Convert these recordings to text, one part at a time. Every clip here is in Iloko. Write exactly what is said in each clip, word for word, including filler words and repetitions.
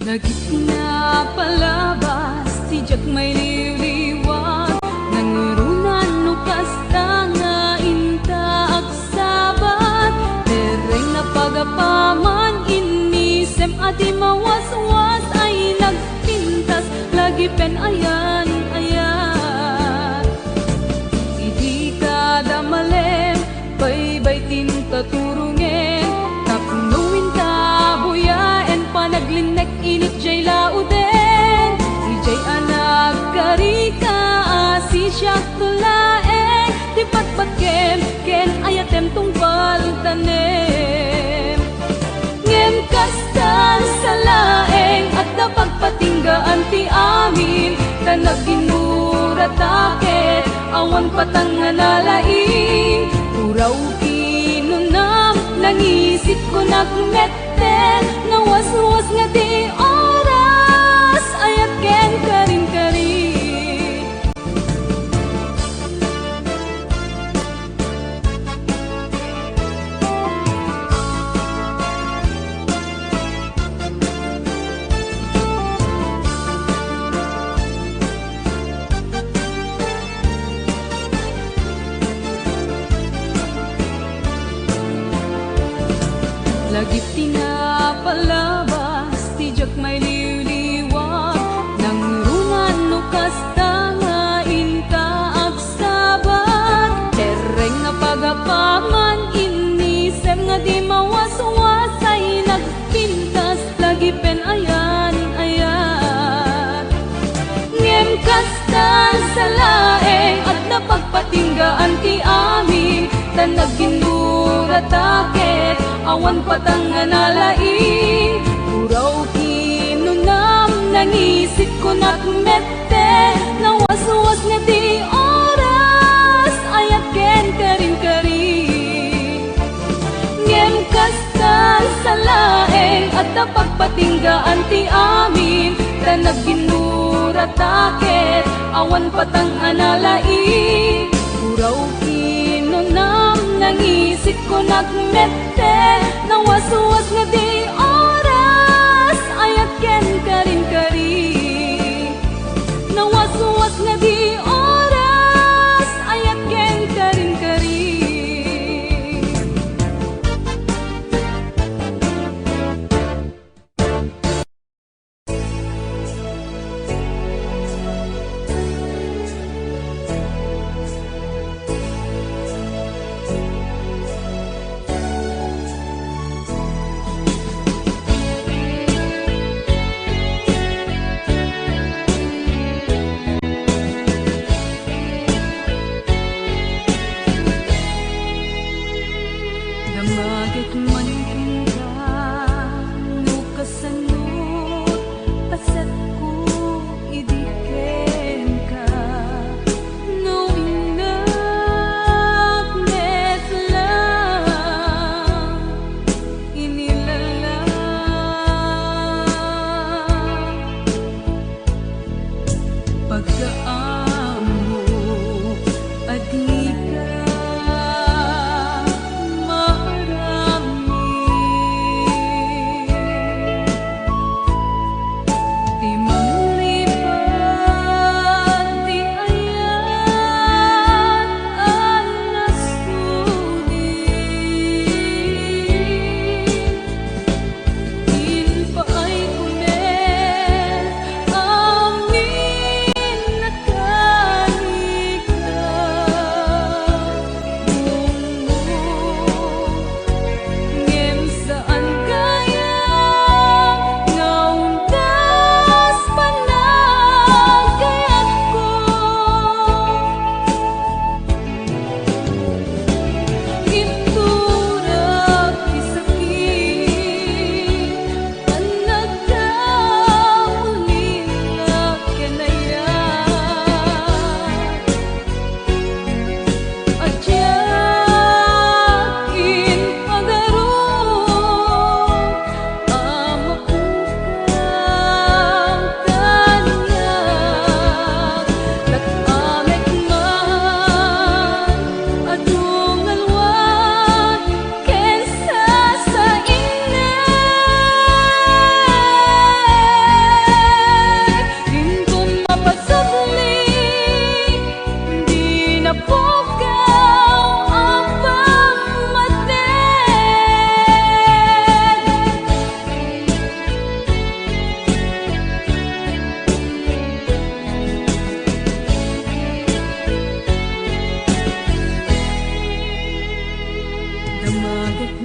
Dagiti napalabas ti diak mailiwliwag, nangruna no kasta nga inta agsabat. Terreng napagapaman, innisem a di mawaswas ay nagpintas, lagipen ayan-ayat. Idi kada malem, baybay ti inta turongen, tapno inta buyaen, panaglinnek init diay lauden. Idiay a nagkarika a sisiakto laeng ti patpatgem ken ayatem tungpal tanem. Ngem kasta sa laeng, adda pagpatinggaan ti amin, ta naginurata ket awan patang nga nalaing. Puraw kinunam, nangisit kunak metten, nawaswas nga di oras, ayat ken karin-kari. Lagip ti napalabas ti diak mailiwliwag, nangruna no kasta nga inta agsabat. Terreng napagapaman, innisem nga di mawaswas ay nagpintas, lagipen ayan-ayat. Ngem kasta sa laeng, adda pagpatinggaan ti amin, ta naginurata ket awan patang nga nalaing. Puraw kinunam, nangisit kunak metten, nawaswas nga di oras, ayat ken karin-kari. Ngem kasta sa laeng, adda pagpatinggaan ti amin, ta naginurata ket awan patang a nalaing. Puraw kinunam, nangisit kunak metten, nawaswas nga di oras, ayat ken karin-kari. Nawaswas nga di oras, ayat ken karin-kari. Damagek man kenka, no kasano pasetko idi kenka, no innak met la inilala. Pagkaammo a dika maaramid.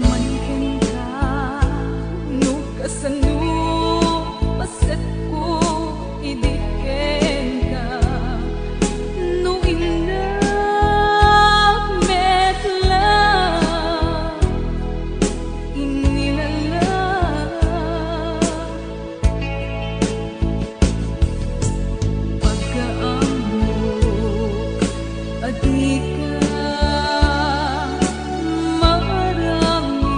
Man kenka, no kasano pasetko idi kenka, no innak met la inilala. Pagkaammok a dika maramid.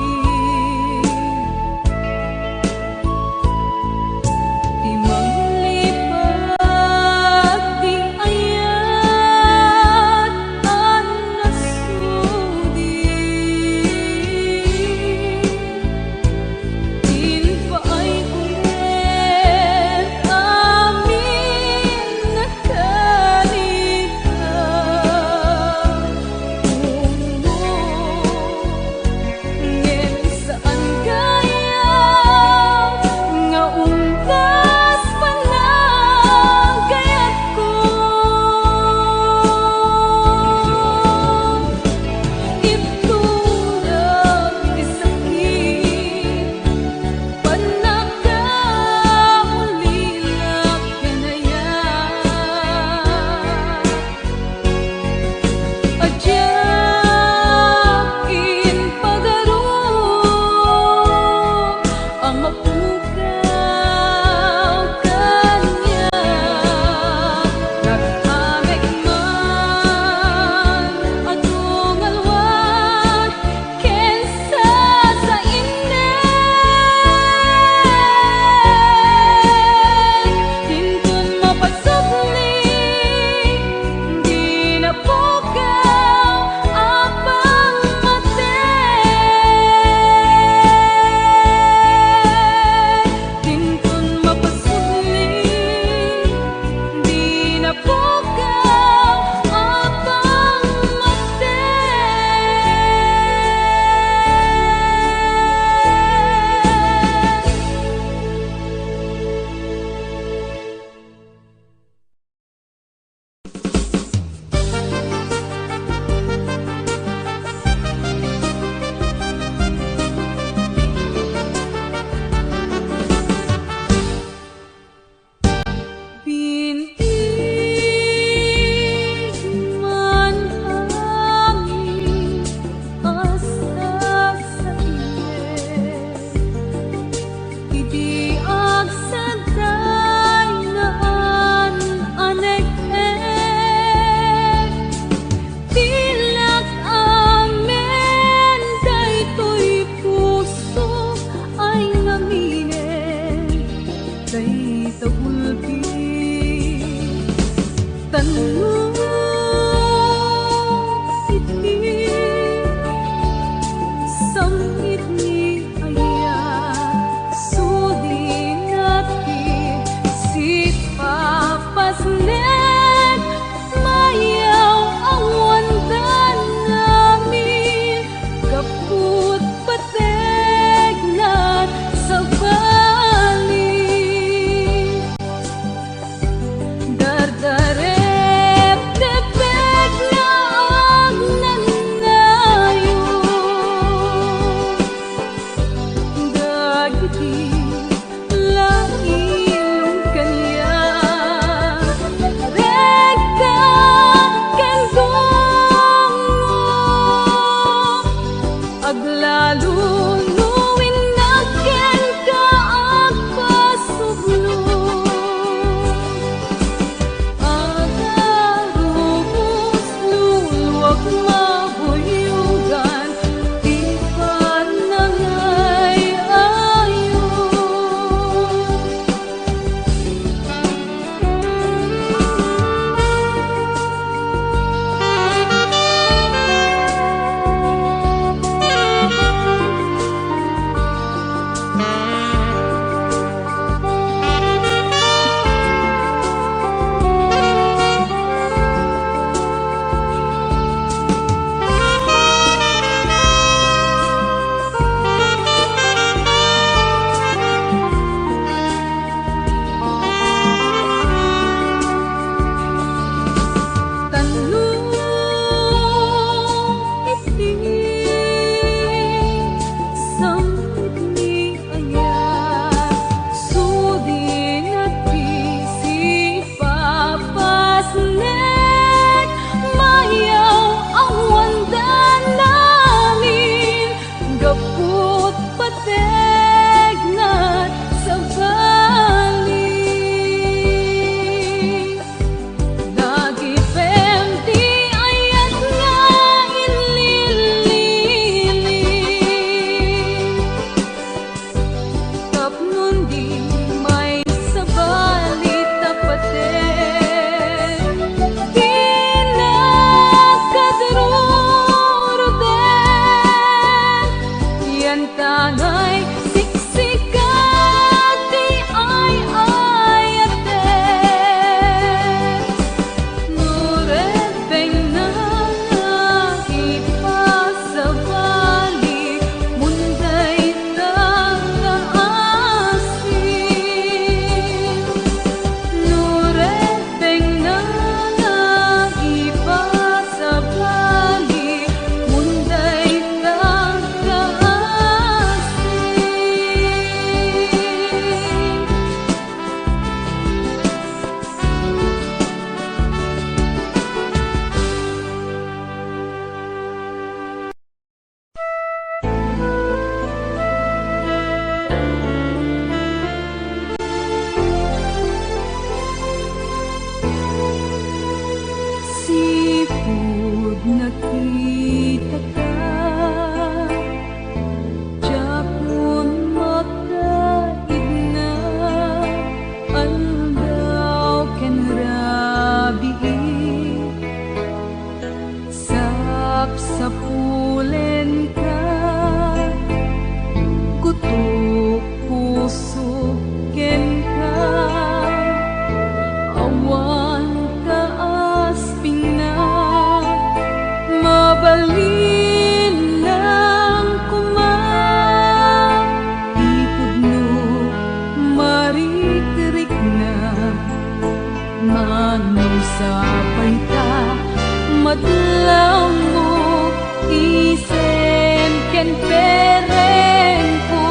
perengko.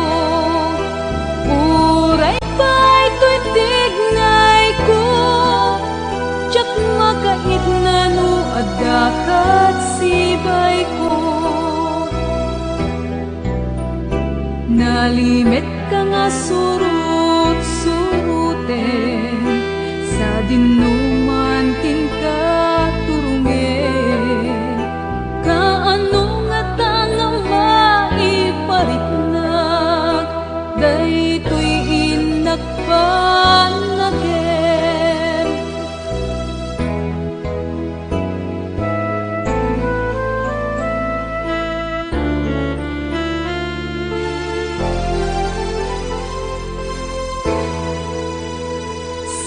Uray pay toy tignayko, diak makaitna no adda kad sibayko. Nalimetka nga surot-suroten, sadino man ti inka turongek. Kaano ngata nga maipariknak daytoy innak panagen?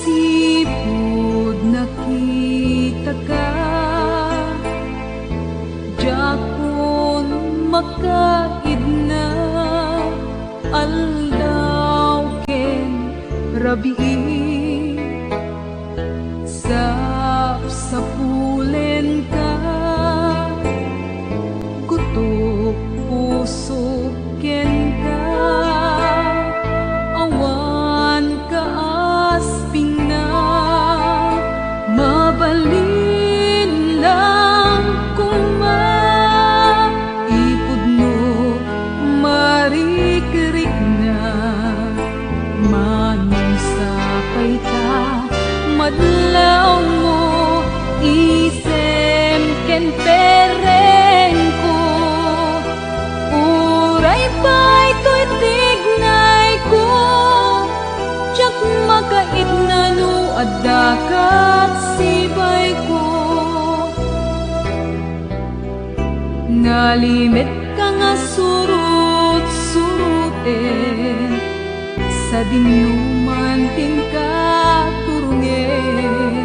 Sipud nakitaka, diakon makaitna aldaw ken rabii. Sapsapulenka, gutok pusok kenka, awan kaaspingna, mabalin lang koma, ipudno marikrikna. Manusapay ta, madlawmo, isem ken perengko. Uray pay toy tignayko, diak makaitna no adda kad sibayko. Nalimetka nga surot-suroten, sadino man ti inka turongek.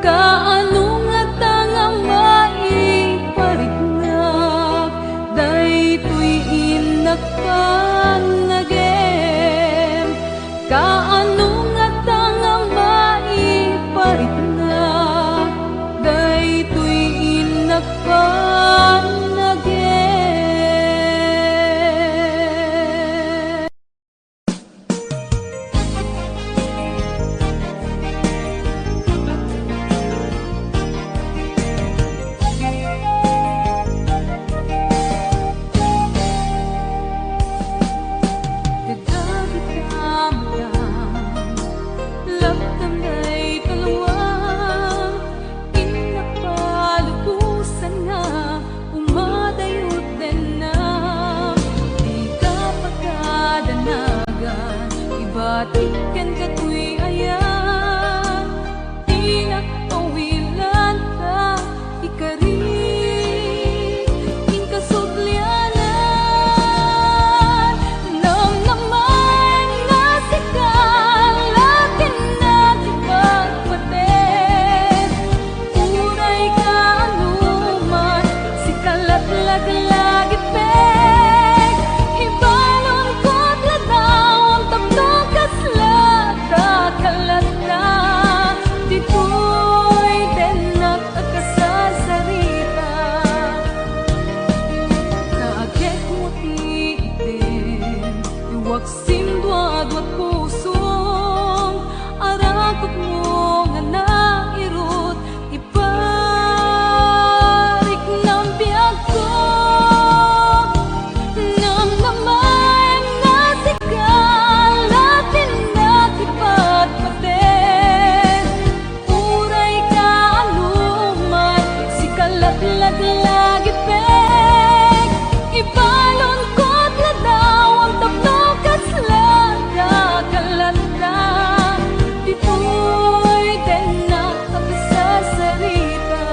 Kaano ngata nga maipariknak daytoy innak panagen? Kaano ngata nga maipariknak daytoy innak panagen? Kadagita malam, laptan dayta lawag, innak palubosan nga umadayot denna. Dika pakadanagan, ibatik kenka toy ayat, dinak pawilan ta ikari. Inkasubli a namnamaen nga sika la ti nakipagpateg. Uray kaanoman, sika la ti laglagipeg. Ibalonko ti ladawan tapno kasla dakal latta. Ditoy dennak a kasasarita. Kaagekmo ti item, iwaksim duadua pusom, arakupmo nga nairut, ipariknam biagko. Namnamaem nga sika la ti nakipagpateg. Uray kaanoman, sika la ti laglagipeg. Ibalonko ti ladawam tapno kasla dakal latta. Ditoy dennak a kasasarita.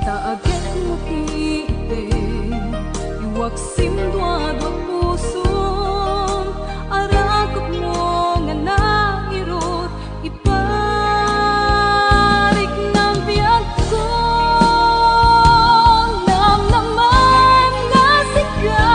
Ta agekmo ti item, iwaksim duadua pusom, arakupmo nga nairut, ipariknam biagko. Namnamaem nga sika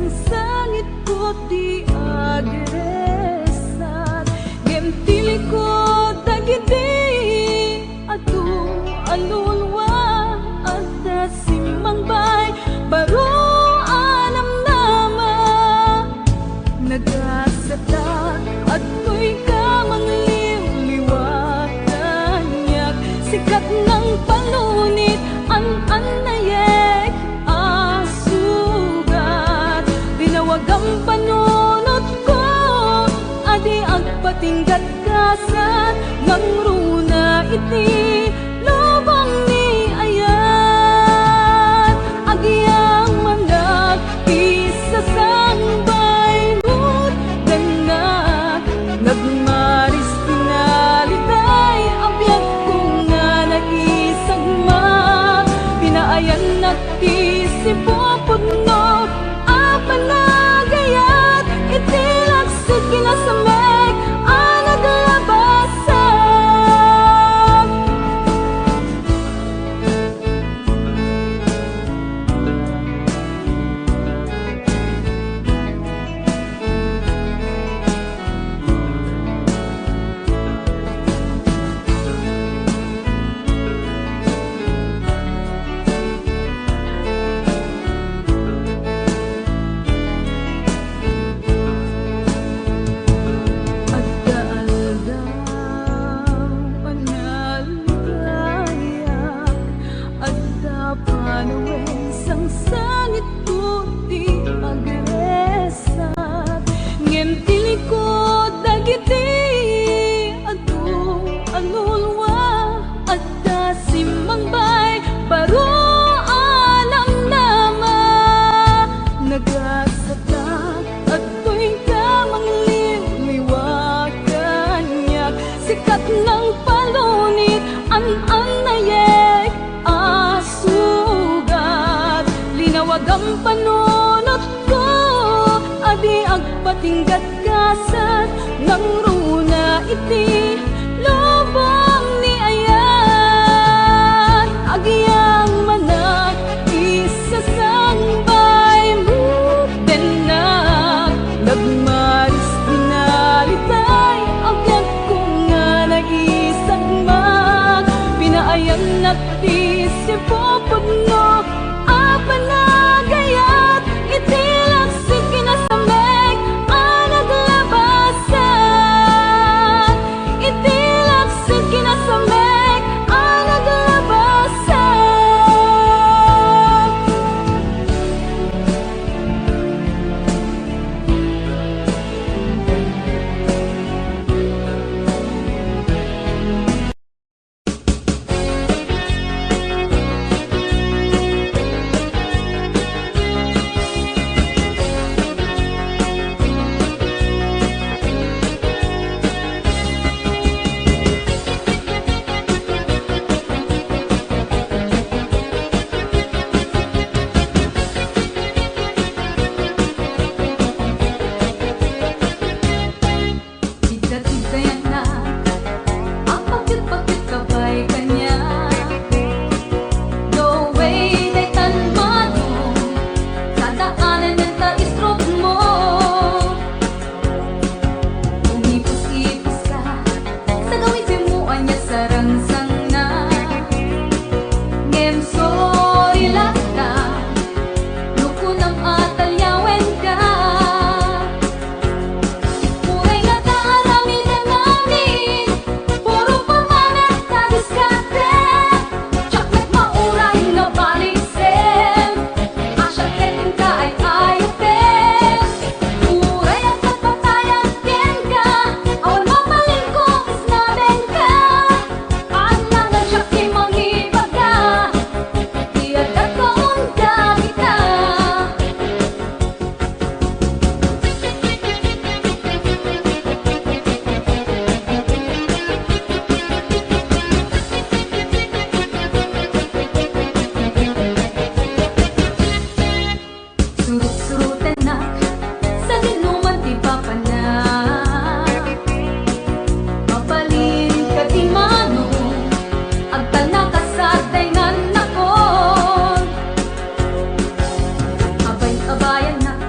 Sangitko ti agresat, ngem ti likod dagiti adu a lulua, adda simmangbay baro a namnama. Nagasatak, adtoy ka mangliwliwa kaniak, sikat nang palunit, an-annayek a sugat. Tinawagam panunotko a di agpatinggatgasan, nangruna iti lubong ni ayat. Agyamanak ti sasangbaymo, dannak, nagmaris pinalitay a biagko nga naisagmak. Pinaayannak ti sipupudno a panagayat iti laksid kinasamek a naglabasam. Adda aldaw a naligayak, adda panawen sangsangitko ti agresat, ngem ti likod dagiti adu a lulua, adda simmangbay baro a namnama. Nagasatak, adtoy ka mangliwliwa kaniak, sikat nang palunit, an-annayek a sugat. Linawagam panunotko a di agpatinggatgasan, nangruna iti lubong ni ayat. Agyamanak ti sasangbaymo, dannak, nagmaris pinalitay a biagko nga naisagmak. Pinaayannak ti sipupudno a panagayat iti laksid kinasamek a naglabasam. Iti laksid kinasamek a naglabasam. Tigda-tigdayanna, a pakyut-pakyut kabay kaniak. No way, daytan mano, sadaanen ta stroke mo. Umipus-ipus ka, sa gawidmo ania sarangsangna. Ngem sorry latta, no kunam a talliawenka. Uray ngata aramidem amin, puro pamangad ta diskarte. Diak met mauray nga baliksem, a siak ket inka ay ayatem. Uray agpatpatayan kenka, awan mapaling ko isnabenka. Alangan siak ti mangibaga, ti addaka unda dita. Surot-surotennak, sadinoman ti papana. Mabalin ka ti mano, agtalna ka sa dengannakon. Abay-abayannak,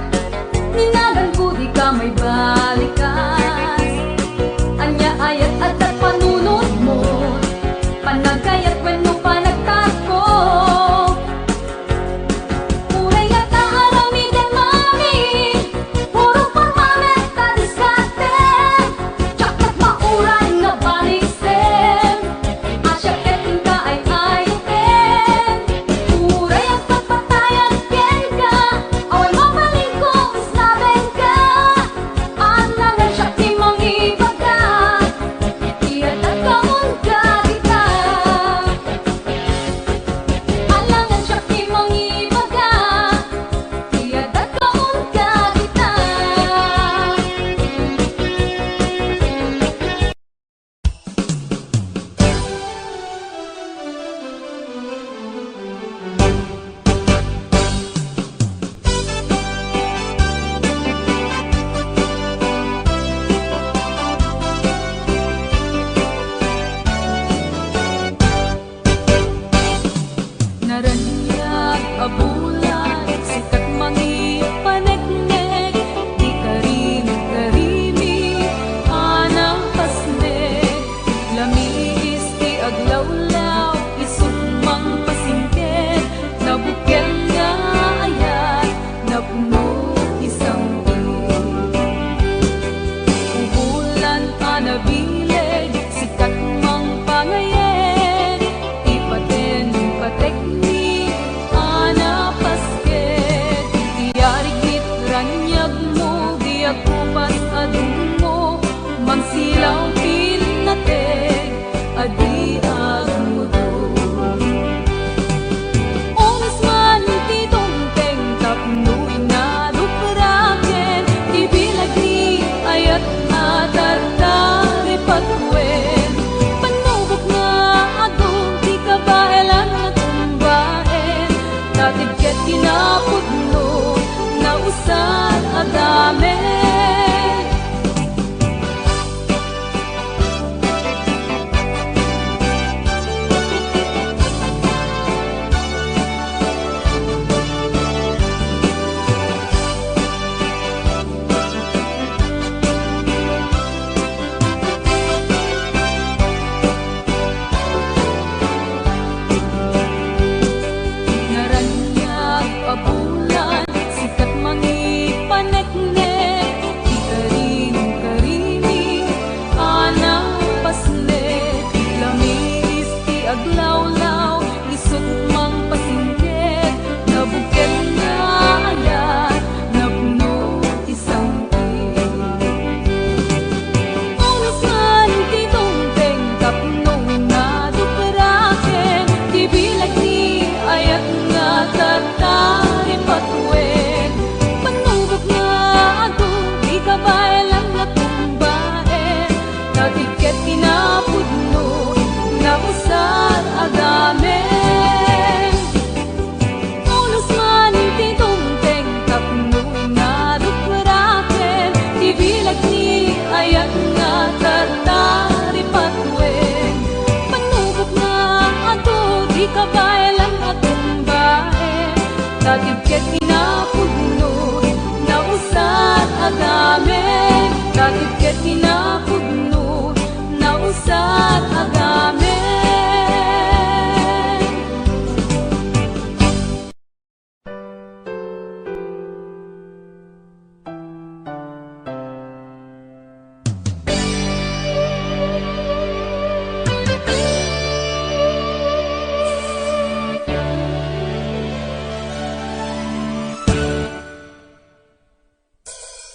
Ket kinapudno, nausat a gamin.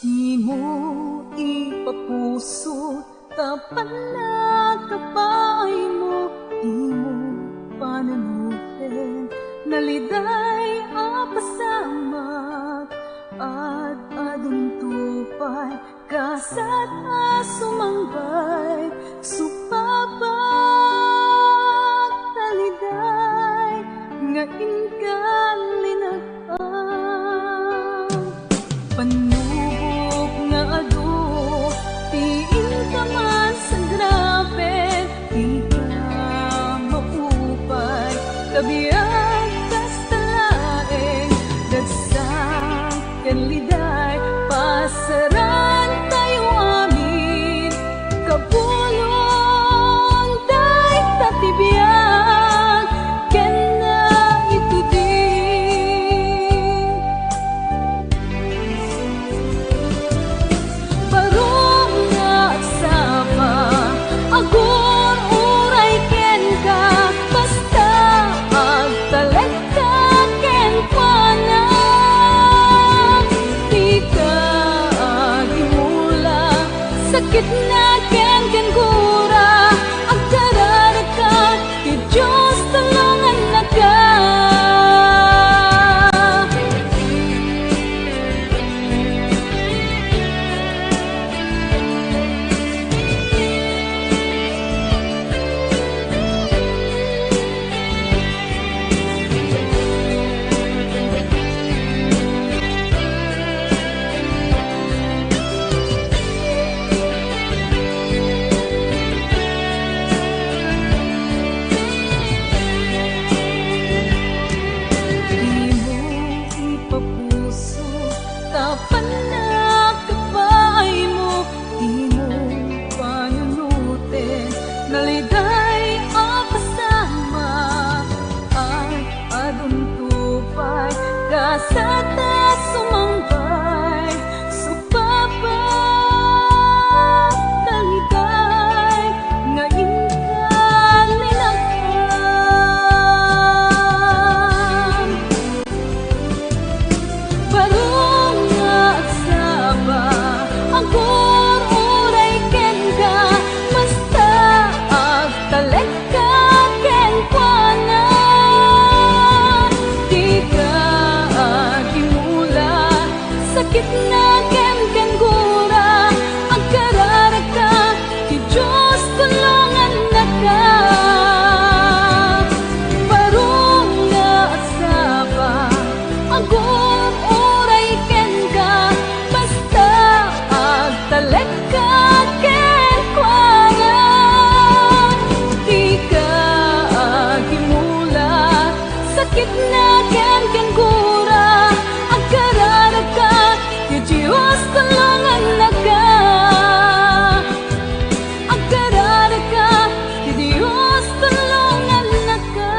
Imo ipapuso, ta pannakabaaymo, imo panunoten, naliday a pasamak, ad-adunto pay, kasat a sumangbay, supapak, naliday, nga inka linag-am. Pannubok nga adu, ti inka man sagrapen, dika maupay, kabiag kasta laeng, dagsa ken liday, pasaran tayo amin, kabulon dayta ti biag, ken naitudi. Baro nga agsapa, agur-uray kenka, basta agtalekka kenkuana. Dika agimula, sakitna ken kenggura, agkararagka, ti Dios tulongannaka. Imo ipapuso, ta pannakabaaymo, imo panunoten, naliday a pasamak, ad-adunto pay, kasat a sumangbay, supapak, naliday, nga inka linag-am. Baro nga agsapa, agur-uray kenka, basta agtalekka kenkuana. Dika agimula, sakitna ken kenggura, agkararagka, ti Dios tulongannaka. Baro nga agsapa, agur-uray kenka, basta agtalekka kenkuana. Dika agimula, sakitna ken kenggura, agkararagka, ti Dios tulongannaka. Agkararagka, ti Dios tulongannaka.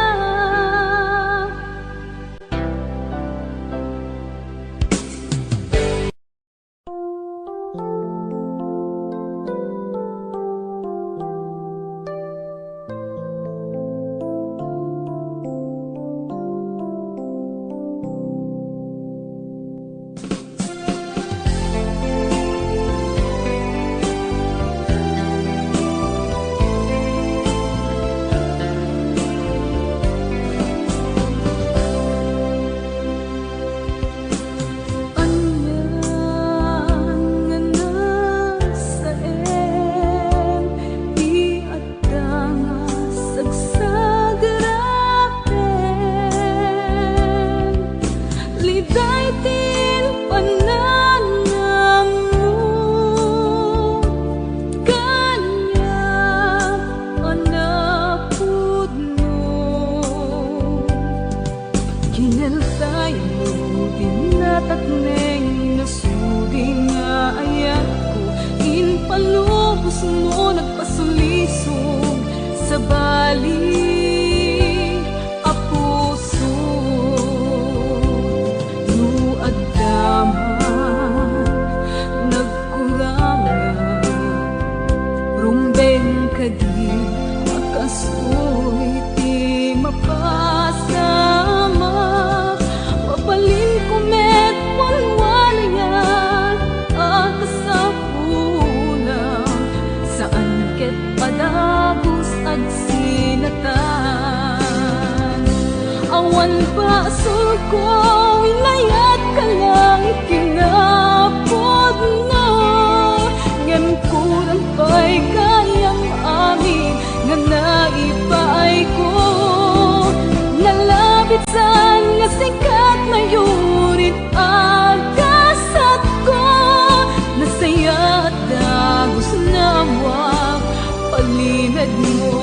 Ko, inayat ka lang kinapudno, ngem kurang pay gayam amin nga naipaay ko. Nalabit saan nga singkat nga yurit a gasatko, nasayaat dagus namuak palimedmo.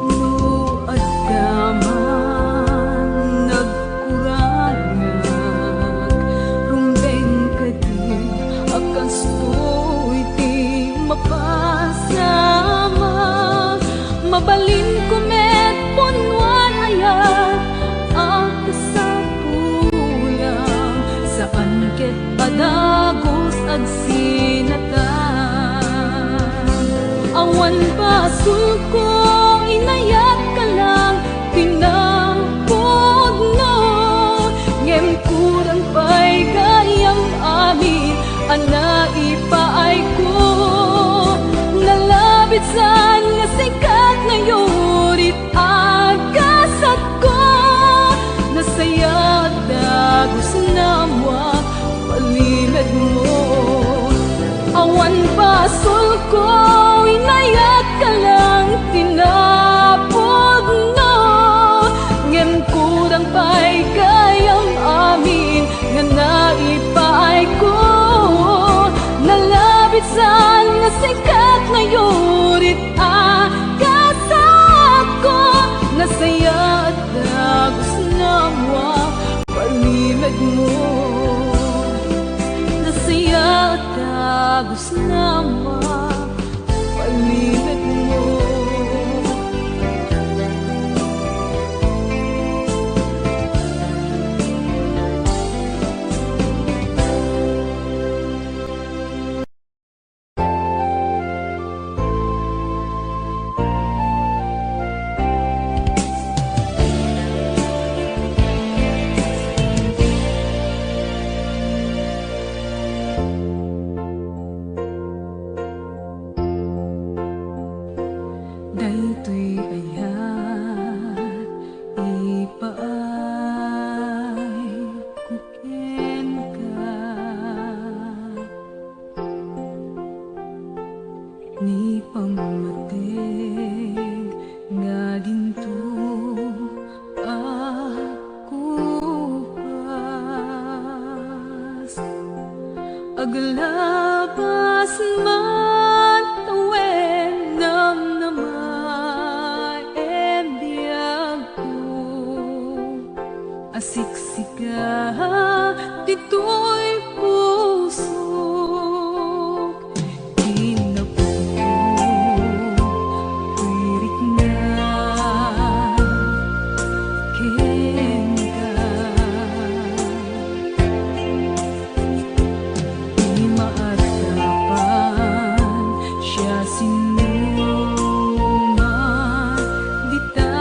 No adda man nagkurangak, rumbeng kadi a kastoy ti mapasamak. Mabalinko met punnuan ayat a kasapulam, saan ket a dagus agsinatan. Awan basolko, inayat ka lang tinapudno, ngem kurang pay gayam amin a naipaay ko. Nalabit saan nga singkat nga yurit a gasatko, nasayaat dagus namuak palimedmo. Awan basolko, inayat ka lang tinapudno, ngem kurang pay gayam amin nga naipaay ko. Nalabit saan nga singkat nga yurit a gasatko, nasayaat dagus namuak palimedmo. Nasayaat dagus namuak palimedmo. Daytoy ayat ipaay ko kenka. Ni pammateg nga dinto agkupas, aglabas man tawen namnama, e biagko. Asiksika ditoy pusok, kinapudno, pirikna kenka. Ti maaddapan siasinoman dita.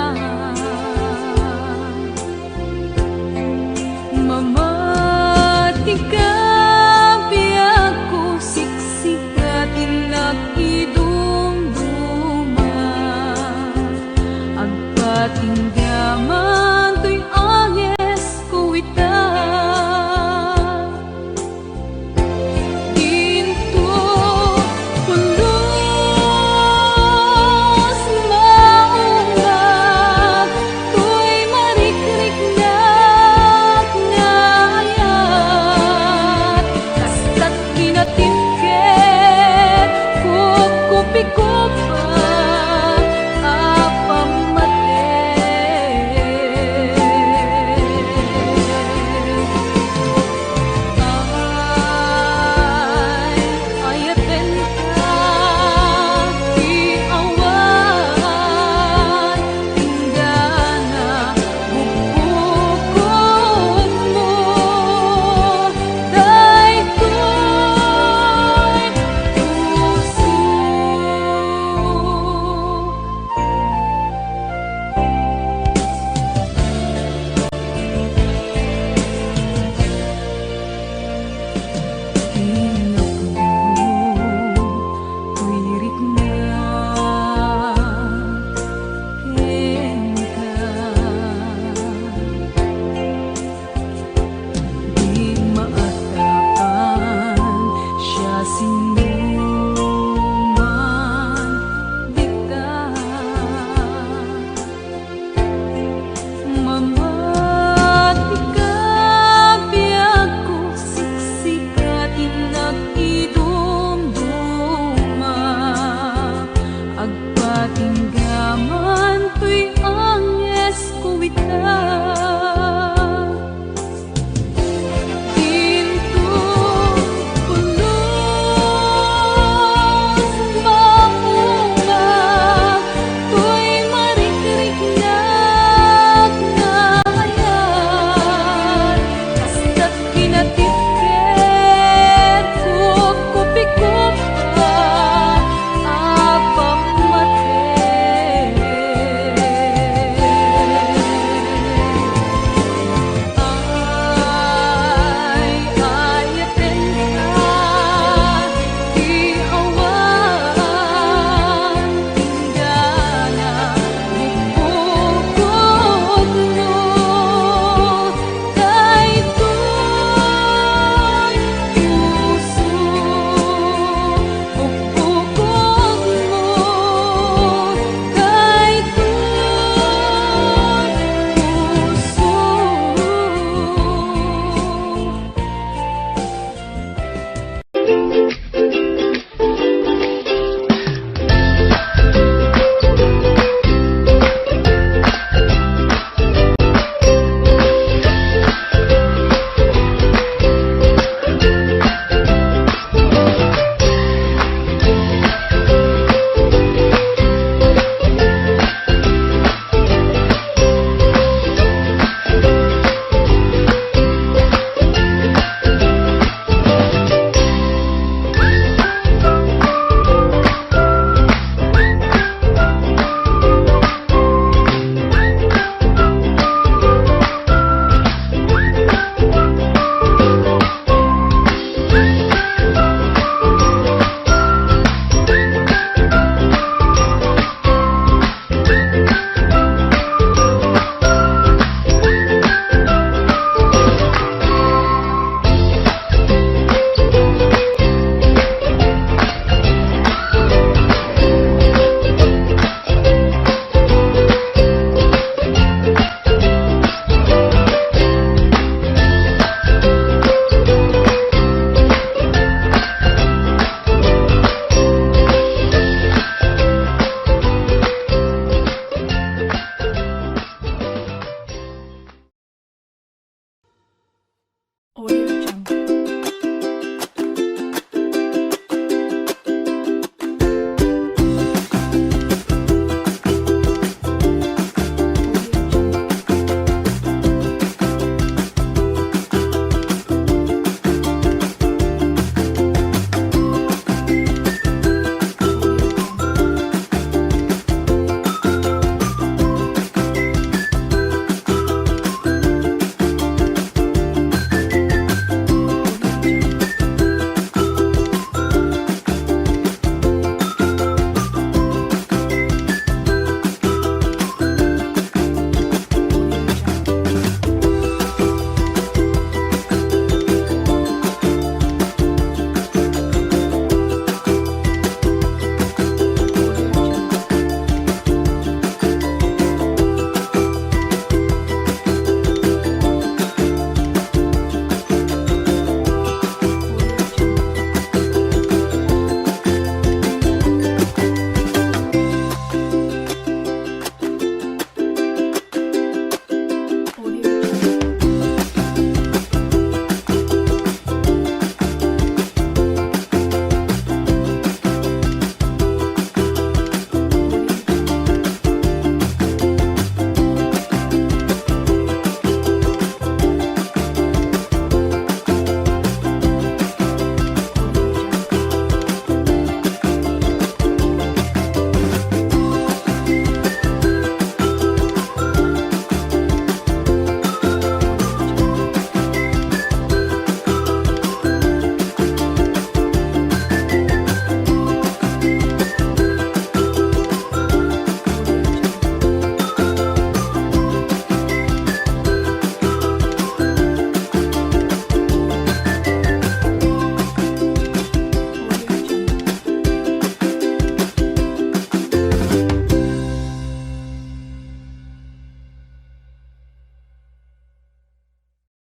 Mamati